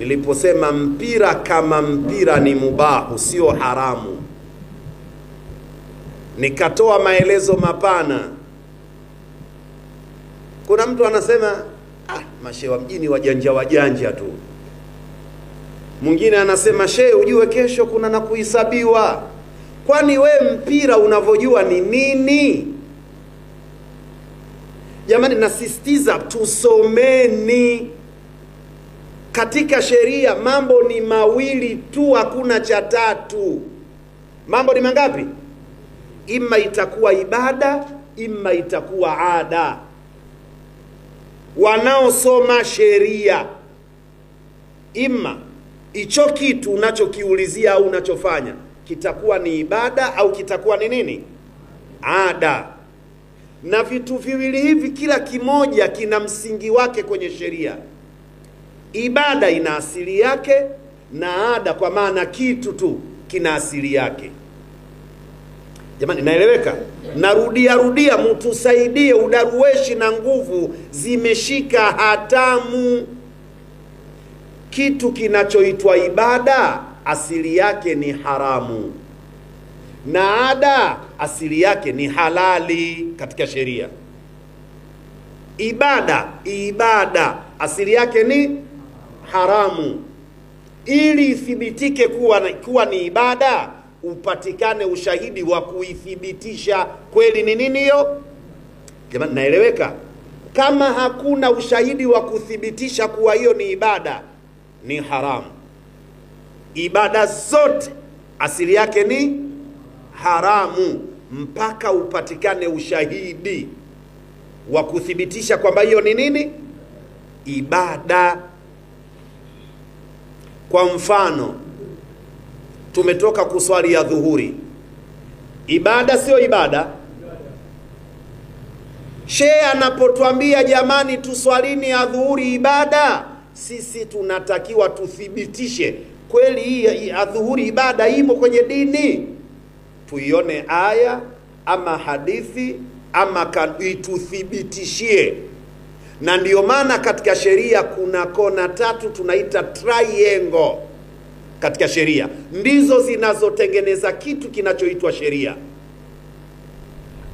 Niliposema mpira kama mpira ni mubahu, sio haramu, nikatoa maelezo mapana. Kuna mtu anasema mashehe wa mjini wajanja wajanja tu. Mwingine anasema shehe, ujue kesho kuna na kuhesabiwa. Kwani we mpira unavojua ni nini? Jamani, nasisitiza tusomeni. Katika sheria mambo ni mawili tu, hakuna cha tatu. Mambo ni mangapi? Ima itakuwa ibada, ima itakuwa ada. Wanaosoma sheria, ima hicho kitu unachokiulizia au unachofanya kitakuwa ni ibada au kitakuwa ni nini? Ada. Na vitu viwili hivi kila kimoja kina msingi wake kwenye sheria. Ibada ina asili yake na ada, kwa maana kitu tu kina asili yake. Jamani, naeleweka? Narudia rudia, mtusaidie. Udaruweshi na nguvu zimeshika hatamu. Kitu kinachoitwa ibada asili yake ni haramu, na ada asili yake ni halali katika sheria. Ibada asili yake ni haramu. Ili ithibitike kuwa ni ibada, upatikane ushahidi wa kuithibitisha kweli ni nini hiyo. Jamani, naeleweka? Kama hakuna ushahidi wa kuthibitisha kuwa hiyo ni ibada, ni haramu. Ibada zote asili yake ni haramu mpaka upatikane ushahidi wa kuthibitisha kwamba hiyo ni nini? Ibada. Kwa mfano, tumetoka kuswali ya dhuhuri. Ibada sio ibada? Shehe anapotuambia jamani tuswalini ya dhuhuri ibada, sisi tunatakiwa tuthibitishe kweli hii adhuhuri ibada imo kwenye dini. Tuione aya ama hadithi ama ituthibitishie. Na ndiyo maana katika sheria kuna kona tatu tunaita triangle katika sheria, ndizo zinazotengeneza kitu kinachoitwa sheria.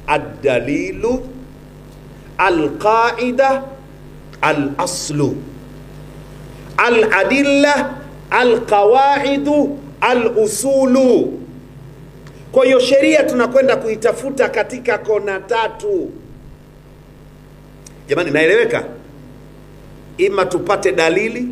Ad-dalilu, al-qaida, al-aslu, al-adilla, al-qawaidu, al-usulu. Kwa hiyo sheria tunakwenda kuitafuta katika kona tatu. Jamani, naeleweka? Ima tupate dalili